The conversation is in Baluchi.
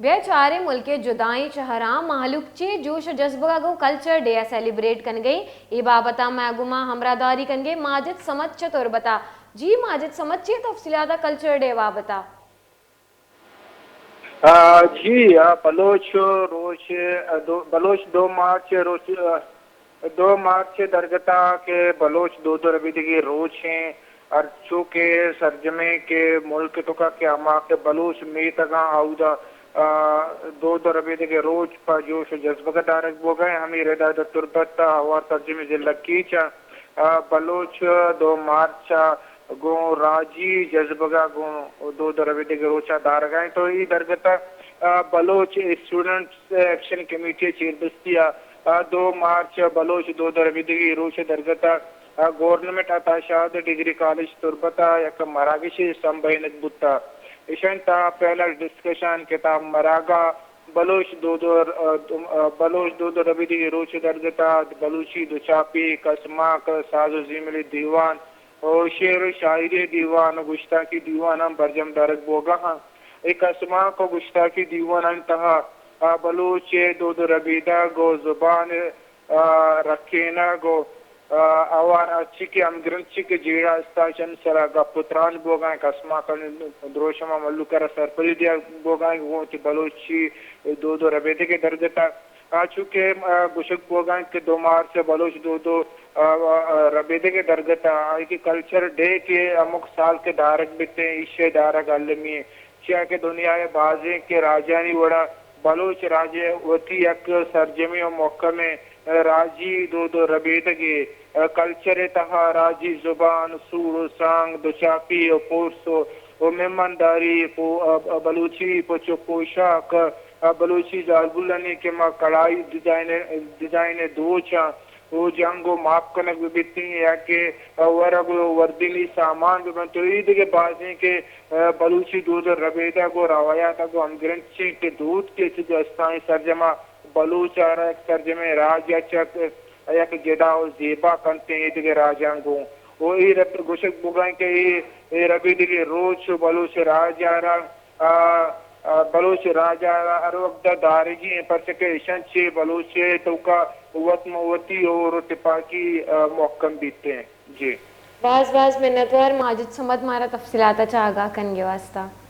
بیا چاریں ملک ءِ جدائیں شہراں مہلوک چے جوش ءُ جذبگ ءَ گوں کلچر ڈے ءَ سیلیبریٹ کنگ ءَ ایں۔ اے بابت ءَ مئے گوما ہمراہداری کنگ ءَ ماجد صمد چہ تربت ءَ۔ جی ماجد صمد، چے تفصیلات ءَ کلچر ڈے ءِ بابت ءَ؟ آ، جی، آ، بلوچ روچ، آ، دو، بلوچ دو مارچ روچ، آ، دو مارچ درگتا کہ بلوچ دود ءُ ربیدگی روچ ایں، ہرچو کہ سرجمیں کہ ملک توکا کہ ہما کہ بلوچ میتگاں اودا، آ، دود ءُ ربیدگی روچ پہ جوش ءُ جذبگ ءَ دارگ بوگا ایں۔ ہمے ردا ادا تربت ءَ ہوار سرجمیں ضلع کیچ ءَ، آ، بلوچ دو مارچ ءَ گوں راجی جذبگ ءَ گوں دود ءُ ربیدگی روچ ءَ دارگ ءَ ایں۔ تو اے درگت ءَ، آ، بلوچ اسٹوڈنٹس ایکشن کمیٹی ءِ چیردستی ءَ، آ، دو مارچ ءَ بلوچ دود ءُ ربیدگی روچ ءِ درگت ءَ، آ، گورنمنٹ عطا شاد ڈگری کالج تربت ءَ یک مراگشے سمبہینگ بوت۔ ایشانی تہا پینل ڈسکشن، کتاب مراگہ، بلوچ دود ءُ، آ، بلوچ دود ءُ ربیدگی روچ ءِ درگت ءَ بلوچی دوچاپی، کسمانک، ساز ءُ زیملی دیوان، ءُ شعر ءُ شاعری دیوان ءُ گشتاکی دیوان ہم برجم دارگ بوگا اَنت۔ اے کسمانک ءُ گشتاکی دیوانانی تہا، آ، بلوچ ءِ دود ءُ ربیدگ ءُ زبان، آ، رکینگ ءُ، آ، ہوار ہرچی کہ ہمگرنچی کہ جیڑہ است اَنت، ایشانی سرا گپ ءُ تران بوگا اَنت، کسمانکانی دروشم ءَ مھلوک ءَ را سرپدی دیگ بوگا اَنت کہ گوں وتی بلوچی دود ءُ ربیدگ ءِ درگت ءَ آ، چونکہ، آ، گوشگ بوگا اِنت کہ دو مارچ ءَ بلوچ دود ءُ، آ، آ، ربیدگ ءِ درگت ءَ آئی کہ کلچر ڈے کہ ہمک سال کہ دارگ بیت ایں، ایشی ءِ دارگ المی اِنت، چیا کہ دنیا ءِ بازیں کہ راجانی وڑا بلوچ راج ءِ وتی یک سرجمیں ءُ مھکمیں، آ، راجی دود ءُ ربیدگے، آ، کلچر ءِ تہا راجی زبان، سوڑ ءُ سانگ، دوچاپی ءُ پرس ءُ، ءُ مہمانداری، پو-، آ، آ، بلوچی پچ ءُ پوشاک، آ، بلوچی زالبولانی کہ ما کڑائی ڈیزائن، ڈیزائن ءِ دوچ آں، او جنگ ءُ ماپ کنگ بہ بیت ایں یا کہ، آ، ورگ ءُ وردنی سامان بہ بنت، تو اے دگہ بازیں کہ، آ، بلوچی دود ءُ ربیدگ ءُ روایات ءَ گوں ہمگرنچیں کہ دود کہ چہ استانی سرجم ءَ بلوچ ءَ را یک سرجمیں راج ءَ چہ یک جدا ءُ زیبا کنت ایں اے دگہ راجاں گوں۔ ءُ اے رب-، گوشگ بوگا اِنت کہ اے، اے ربیدگی روچ ءُ بلوچ راج ءَ را آ، آ، بلوچ راج ءَ را ہر وقت ءَ دارگی اِنت، پرچہ کہ ایشاں چہ بلوچ ءِ توکا وت مہ وتی اور ءُ تپاکی، آ، مھکم بیت اِنت۔ جی۔ باز باز منتوار ماجد صمد مارا تفصیلات ءَ چہ آگاہ کنگ ءِ واستہ۔